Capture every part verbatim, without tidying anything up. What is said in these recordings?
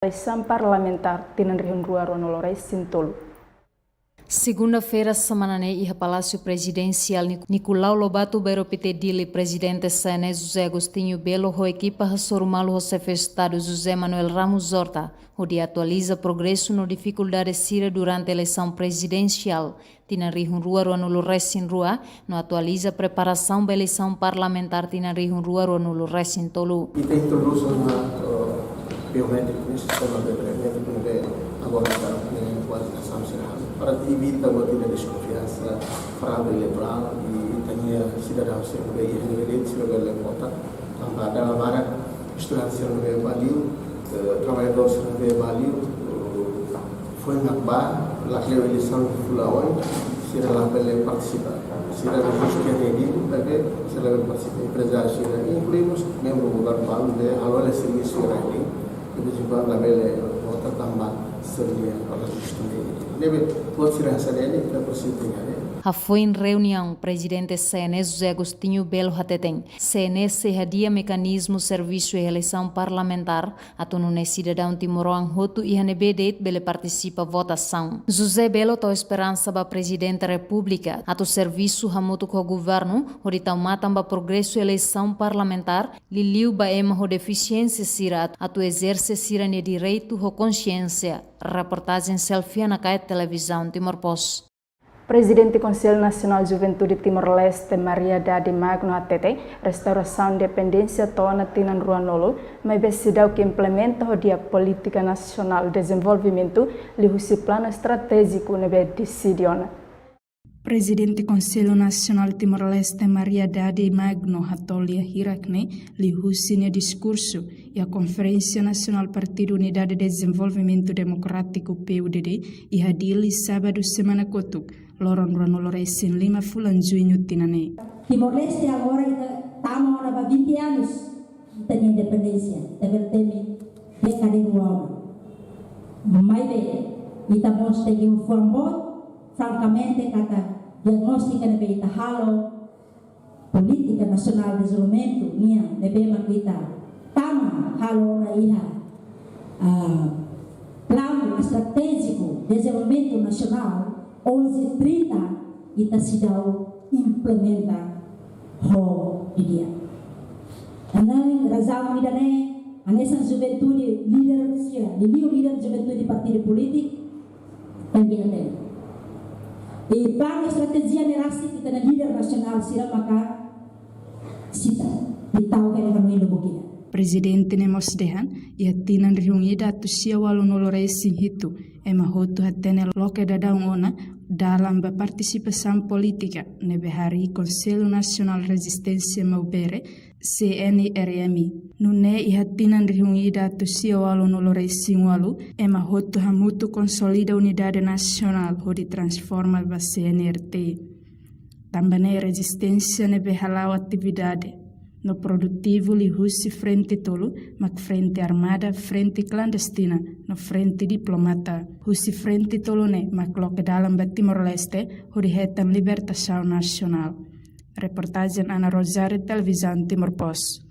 eleisaun parlamentár tinan rihun rua ruanulu resin tolu. Segunda-feira semana ne'e iha Palásiu Prezidensiál Nic-, Nicolau Lobato Bairro Pité Dili, Prezidente C N E José Agostinho Belo ho ekipa hasoru malu ho Xefe Estadu José Manuel Ramos Horta, hodi atualiza progresu no difikuldade sira durante eleisaun prezidensiál tinan rihun rua ruanulu resin rua, no atualiza preparasaun ba eleisaun parlamentár tinan rihun rua ruanulu resin tolu. Ita introdús ona, eh, biométriku, sistema biométriku ne'ebé agora ita, eh, kuaze nasaun sira halo. Para evita buat ida deskonfiansa, fraude eleitorál, i ita-nia sidadaun sira ne'ebé iha ne'ebé sira bele vota. Tanba dala barak estudante sira ne'ebé bá liu, eh, traballadór sira ne'ebé bá liu, eh, foin mak bá, lakleur eleisaun fulan oin, sira labele partisipa. Sira rejistu iha Dili, maibé sira labele partisipa. Emprezáriu sira, inklui mós membru governu balu ne'ebé halo hela servisu iha Dili, de vez em quando labele vota tanba sira-nia rejistu iha Dili. Ne'ebé, buat sira hanesan ne'e, ita presiza hatene. Hafoin reuniaun, Prezidente C N E José Agostinho Belo hateten, C N E sei hadi'a mekanizmu servisu iha eleisaun parlamentár, atu nune'e sidadaun timoroan hotu iha ne'ebé de'it bele partisipa votasaun. José Belo tau esperansa ba Prezidente Repúblika atu servisu hamutuk ho governu, hodi tau matan ba progresu eleisaun parlamentár, liuliu ba ema ho defisiénsia sira atu, atu ezerse sira-nia direitu ho konxiénsia. Reportajen Selfie Nakae, Televizaun Timor Post. Prezidente Konsellu Nasionál Juventude Timor-Leste, Maria Dade Magno hatete, restaurasaun independénsia to'o ona tinan ruanulu, maibé seidauk implementa ho di'ak polítika nasionál dezenvolvimentu liuhusi planu estratéjiku ne'ebé deside ona. Prezidente Konsellu Nasionál Timor-Leste, Maria Dade Magno, hato'o lia hirak ne'e liuhusi nia diskursu iha Konferénsia Nasionál Partidu Unidade Dezenvolvimentu Demokrátiku, P U D D, iha Dili, sábadu semana kotuk, loron ruanulu resin lima fulan Juñu tinan ne'e. Timor-Leste agora ita tama ona ba vinte anos ita-nia independénsia, ita bele temi dékada rua ona. Maibé, ita mós tenke fuan boot, frankamente, katak diagnóstika ne'ebé ita halo, polítika nasionál dezenvolvimentu nian ne'ebé mak ita tama halo ona iha, ah, planu estratéjiku dezenvolvimentu nasionál onze trinta, ita seidauk implementa ho di'ak. Entaun, razaun ida-ne'e, hanesan juventude, líder sira, liuliu líder juventude partidu polítiku, tenke hatene. I planu estratéjia ne'e rasik ita-nia líder nasionál sira maka sita, i tau hela hanoin lubuk ida. Prezidente ne'e mós dehan, iha tinan rihun ida atus sia ualunulu resin hitu, ema hotu hatene loke daudaun ona dalan ba partisipasaun polítika ne'ebé harii Konsellu Nasionál Rezisténsia Maubere, C N R M. Nune'e iha tinan rihun ida atus sia ualunulu resin ualu, ema hotu hamutuk konsolida unidade nasionál hodi transforma ba C N R T. Tanba ne'e rezisténsia ne'ebé hala'o atividade no produtivu liuhusi frente tolu, mak frente armada, frente klandestina, no frente diplomata. Husi frente tolu ne'e mak loke dalan ba Timor-Leste hodi hetan libertasaun nasionál. Reportajen Ana Rosário, Televizaun Timor Post.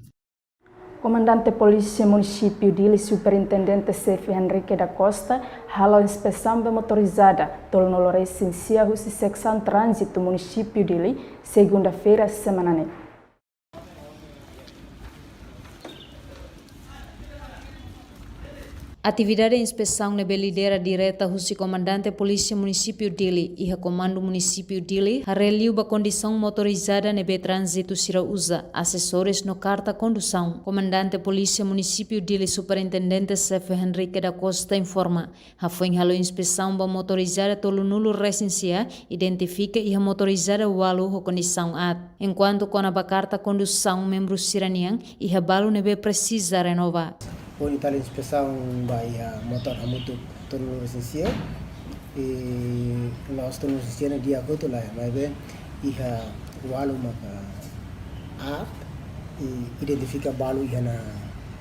Komandante Polísia Munisípiu Dili, Superintendente Xefe Henrique da Costa, hala'o inspesaun ba motorizada tolunulu resin sia husi Seksaun Tránzitu Munisípiu Dili, segunda-feira semana ne'e. Atividade inspesaun ne'ebé lidera direta husi Komandante Polísia Munisípiu Dili, iha Komandu Munisípiu Dili, haree liu ba kondisaun motorizada ne'ebé tránzitu sira uza, asesórius no karta kondusaun. Komandante Polísia Munisípiu Dili, Superintendente Xefe Henrique da Costa informa, hafoin halo inspesaun ba motorizada tolunulu resin sia, identifika iha motorizada ualu ho kondisaun aat. Enkuantu kona-ba karta kondusaun membru sira-nian, iha balu ne'ebé presiza renova. Hodi halo inspesaun ba iha motór hamutuk tolunulu resin sia, i la'ós tolunulu resin sia ne'e di'ak hotu lae, maibé iha ualu maka aat, i identifika balu iha ona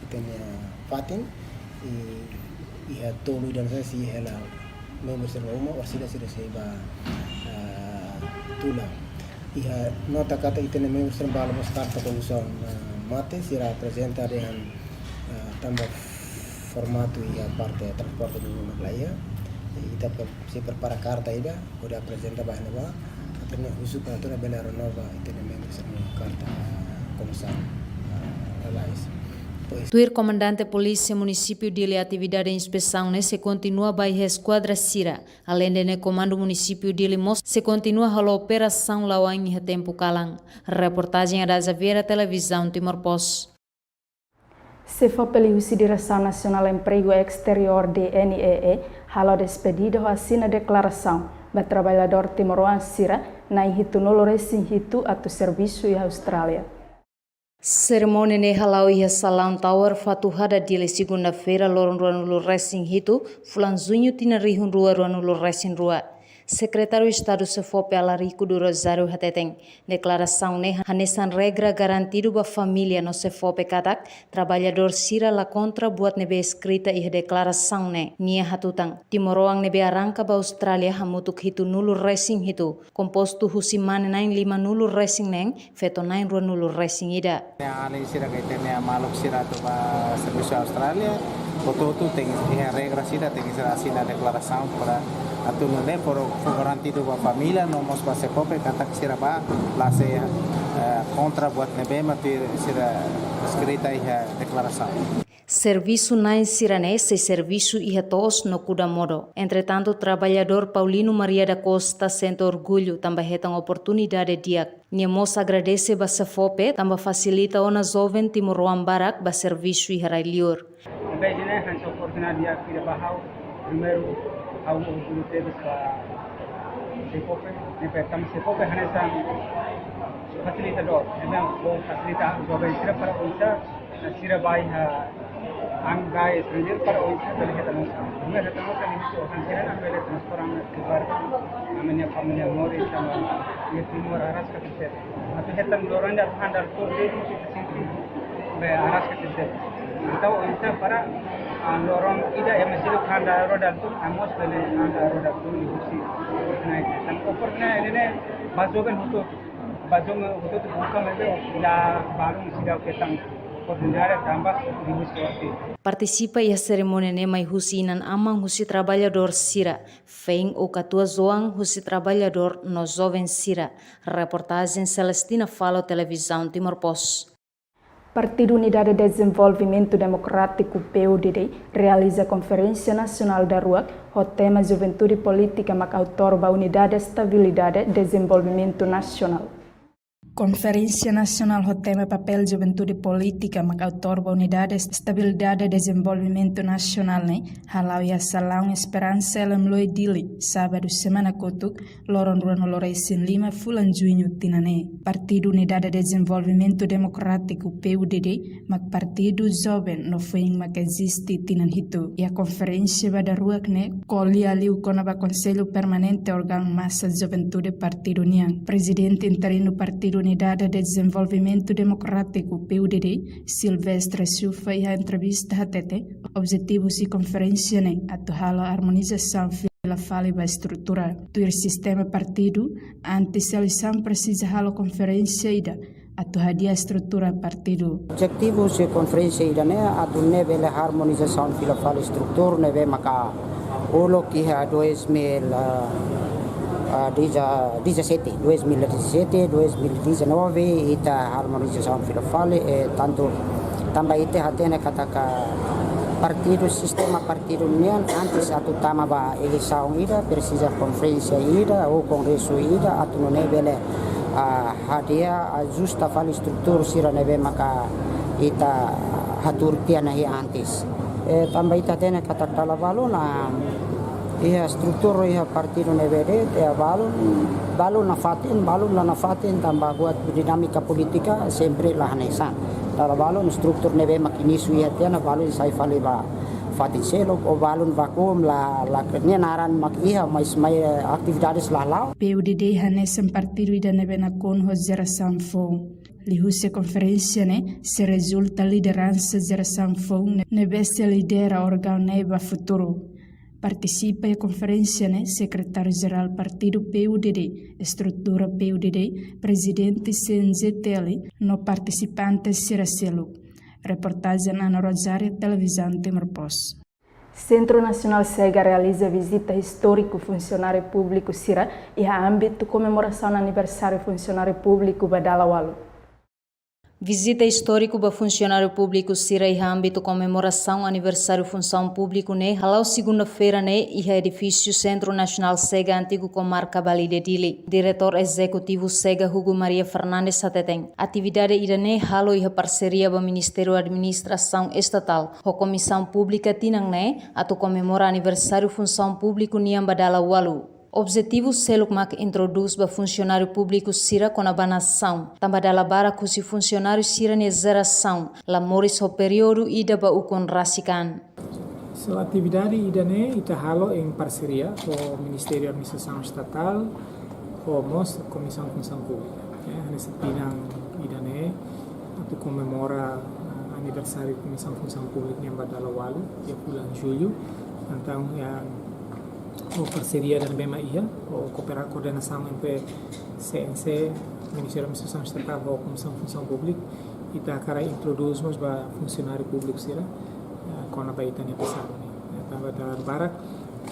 ita-nia fatin, i iha tolu ida-ne'e sei hela membru sira ba uma, orsida sira sei ba, ah, tula. Iha nota katak ita-nia membru sira balu mós karta kondusaun, ah, mate, sira aprezenta dehan, ah, tanba f-, Formatu iha parte transporte no uma laia. Ita pre-, sei prepara karta ida, hodi aprezenta ba ne'ebá, atu nune'e husu para atu nune'e bele renova ita-nia membru sira-nia karta komisaun, ah, lalais. Depois, tuir Komandante Polísia Munisípiu Dili, atividade inspesaun ne'e sei kontinua ba iha eskuadra sira. Aleinde ne'e, Komandu Munisípiu Dili mós sei kontinua halo operasaun la'o ain iha tempu kalan. Reportajen Ada Xaviera, Televizaun Timor Post. SEFOPE liuhusi Diresaun Nasionál Empregu Esteriór, D N E E, halo despedida ho asina deklarasaun ba traballadór timoroan sira na'in hitunulu resin hitu atu servisu iha Austrália. Serimónia ne'e hala'o iha Salaun Tower, Fatuhada, Dili, segunda-feira, loron ruanulu resin hitu, fulan Juñu, tinan rihun rua ruanulu resin rua. Sekretáriu Estadu SEFOPE, Alarico do Rosário, hateten, deklarasaun ne'e hanesan regra garantidu ba família no SEFOPE katak traballadór sira la kontra buat ne'ebé eskrita iha deklarasaun ne'e. Nia hatutan, timoroan ne'ebé arranka ba Austrália hamutuk hitunulu resin hitu, kompostu husi mane na'in limanulu resin neen, feto na'in ruanulu resin ida. Alin sira ka ita-nia maluk sira atu ba servisu Austrália, hotu-hotu tenke iha regra sira, tenke sira asina deklarasaun para atu nune'e fó, fó garantidu ba família no mós ba SEFOPE katak sira bá la sei, eh, kontra buat ne'ebé mak tuir sira eskrita iha deklarasaun. Servisu na'in sira-ne'e sei servisu iha to'os no kuda modo. Entretantu, traballadór Paulino Maria da Costa sente orgullu tanba hetan oportunidade di'ak. Nia mós agradese ba SEFOPE tanba fasilita ona joven timoroan barak ba servisu iha rai-liur. Ne'ebé ida-ne'e hanesan oportunidade di'ak ida ba ha'u. Primeiru, ha'u orgullu tebes ba SEFOPE, ne'ebé tanba SEFOPE hanesan fasilitadór, ne'ebé bele fasilita joven sira para oinsá sira bá iha, an, bá estranjeiru para oinsá bele hetan osan. Bele hetan osan, iha osan sira-ne'e bele transforma ke bar, ami-nia família moris tanba iha Timor araska tebes. Atu hetan loron ida atu handal tun de'it, ita sente be araska tebes. Entaun oinsá para, ah, loron ida ema seluk handal roda tun, ami mós bele handal roda tun liuhusi oportunidade. Tanba oportunidade ne'e ba joven hotu, ba joven hotu-hotu buka maibé la balun seidauk hetan oportunidade tanba liuhusi sorte. Partisipa iha serimónia ne'e mai husi inan-aman husi traballadór sira, feen ou katuas-oan husi traballadór no joven sira. Reportajen Celestina Falo, Televizaun Timor Post. Partidu Unidade Dezenvolvimentu Demokrátiku, P U D D, realiza konferénsia nasionál daruak ho tema Juventude Polítika mak autór ba unidade, estabilidade, dezenvolvimentu nasionál. Konferénsia nasionál ho tema Papél Juventude Polítika mak autór ba unidade, estabilidade, dezenvolvimentu nasionál ne'e hala'o iha Salaun Esperansa, Ellen Loi, Dili, sábadu semana kotuk, loron ruanulu resin lima fulan Juñu tinan ne'e. Partidu Unidade Dezenvolvimentu Demokrátiku, P U D D, mak partidu joven no foin mak eziste tinan hitu. Iha konferénsia ba daruak ne'e ko'alia liu kona-ba Konsellu Permanente, órgaun masa juventude partidu nian. Prezidente interinu Partidu Unidade Dezenvolvimentu Demokrátiku, P U D D, Silvestre Sufa, iha entrevista hateten, objetivu husi konferénsia ne'e atu halo armonizasaun fila fali ba estrutura. Tuir sistema partidu, antes eleisaun presiza halo konferénsia ida atu hadi'a estrutura partidu. Objetivu husi konferénsia ida-ne'e atu nune'e bele harmonizasaun fila fali estrutura ne'ebé maka uluk iha dois mil, ah, ah, dezassete, dois mil e dezassete, dois mil e dezanove, ita harmonizasaun fila fali, eh, tantu tanba ita hatene katak partidu, sistema partidu nian antes atu tama ba eleisaun ida, presiza konferénsia ida ou kongresu ida atu nune'e bele, ah, hadi'a, ajusta fali estrutura sira ne'ebé maka ita hatuur tiha ona iha antes. Eh, tanba ita hatene katak dala balu ona iha estrutura iha partidu ne'ebé de'it, iha balun, balun nafatin, balun la nafatin tanba buat dinámika polítika sempre la hanesan. Dala balu ona estrutura ne'ebé mak inísiu iha tiha ona balun sai fali ba fatin seluk, ou balun vakuum la, la, nia naran mak iha, mais mai, eh, atividades la la'o. P U D D hanesan partidu ida ne'ebé nakonu ho jerasaun foun. Liuhusi konferénsia ne'e sei rezulta lideransa jerasaun foun ne'ebé sei lidera órgaun ne'e ba futuru. Partisipa iha konferénsia ne'e Sekretáriu Jerál Partidu P U D D, estrutura P U D D, prezidente C N J T L no partisipante sira seluk. Reportajen Ana Rosário, Televizaun Timor Post. Sentru Nasionál SEGA realiza vizita istóriku funsionáriu públiku sira iha ámbitu komemorasaun aniversáriu funsionáriu públiku ba dala ualu. Vizita istóriku ba funsionáriu públiku sira iha ámbitu komemorasaun aniversáriu funsaun públiku ne'e hala'o segunda-feira ne'e iha edifísiu Sentru Nasionál SEGA antigu Komarka Balide, Dili. Diretór Ezekutivu SEGA, Hugo Maria Fernandes, hateten, atividade ida-ne'e halo iha parseria ba Ministériu Administrasaun Estatál ho Komisaun Públika tinan ne'e atu komemora aniversáriu funsaun públiku nian ba dala ualu. Objetivu seluk mak introdús ba funsionáriu públiku sira kona-ba nasaun, tanba dala barak husi funsionáriu sira-nia jerasaun la moris ho períodu ida ba ukun rasik an. So, atividade ida-ne'e ita halo em parseria ho Ministériu Administrasaun Estatál, ho mós Komisaun Funsaun Públika. Ya, hanesan tinan ida-ne'e atu komemora, ah, aniversáriu Komisaun Funsaun Públika nian ba dala ualu, iha fulan Jullu. Entaun, ya, ho parseria ida-ne'ebé mak iha, ho koopera-, koordenasaun entre C N C, Ministériu Administrasaun Estatál ho Komisaun Funsaun Públika, ita hakarak introdús mós ba funsionáriu públiku sira, eh, kona-ba ita-nia pasadu ne'e. Eh, tanba dala barak,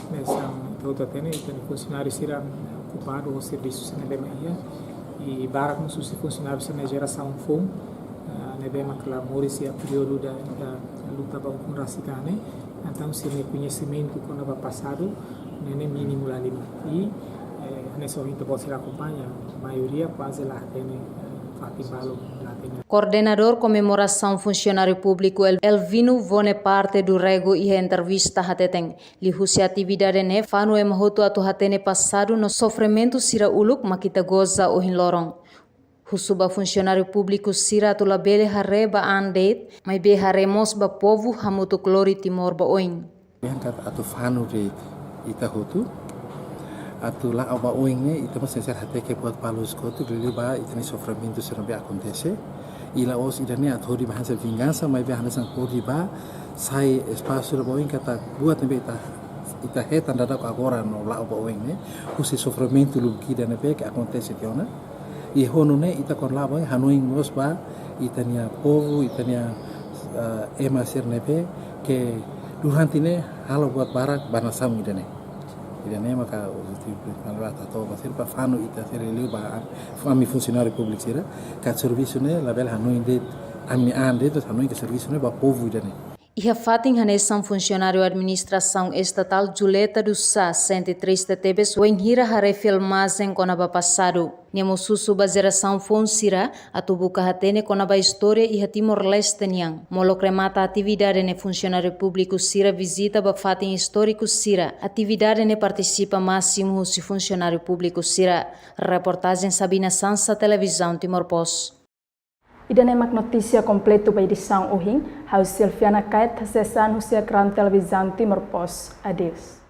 hanesan ita hotu hatene, ita-nia funsionáriu sira, eh, okupadu ho servisu sira ne'ebé mak iha, i barak mós husi funsionáriu sira-nia jerasaun foun, eh, ne'ebé mak la moris iha períodu ida, ida luta ba ukun rasik an ne'e. Entaun, sira-nia koñesimentu kona-ba pasadu ne'e mínimu la halimar. I, eh, hanesan ohin ita-boot sira akompaña, maioria kuaze la hatene, eh, fatin balu la hatene. Koordenadór Komemorasaun Funsionáriu Públiku El-, Elvino Boneparte do Rego iha entrevista hateten, liuhusi atividade ne'e fanu ema hotu atu hatene pasadu no sofrimentu sira uluk mak ita goza ohin loron. Husu ba funsionáriu públiku sira atu labele haree ba an de'it, maibé haree mós ba povu hamutuk lori Timor ba oin. Yang kat atu fanu de'it ita hotu, atu la'o ba oin ne'e, ita mós sensir hateke buat balu husi kotuk, liuliu ba ita-nia sofrimentu sira ne'ebé akontese. I la'ós ida-ne'e atu hodi ba hanesan vingansa, maibé hanesan hodi ba sai espasu ba oin katak buat ne'ebé ita, ita hetan daudauk agora no la'o ba oin ne'e, husi sofrimentu lubuk ida ne'ebé ke akontese tiha ona. I ho nune'e ita kuandu la'o ba oin hanoin mós ba ita-nia povu, ita-nia, eh, ema sira ne'ebé ke durante ne'e halo buat barak ba nasaun ida-ne'e. Ida-ne'e maka objetivu prinsipál ba ita hotu ba sira, ba fanu ita sira liu ba ami funsionáriu públiku sira, katak servisu ne'e labele hanoin de'it ami-nia an de'it, hanoin ke servisu ne'e ba povu ida-ne'e. Iha fatin hanesan, funsionáriu Administrasaun Estatál Julieta do Sá sente triste tebes wainhira haree filmajen kona-ba pasadu. Nia mós husu ba jerasaun foun sira atu buka hatene kona-ba istória iha Timor-Leste nian. Molok remata atividade ne'e, funsionáriu públiku sira vizita ba fatin istóriku sira. Atividade ne'e partisipa másimu husi funsionáriu públiku sira. Reportajen Sabina Sansa, Televizaun Timor Post. Ida-ne'e mak notísia kompletu ba edisaun ohin. Ha'u Silviana Kait, hasees an husi ekrán Televizaun Timor Post. Adeus.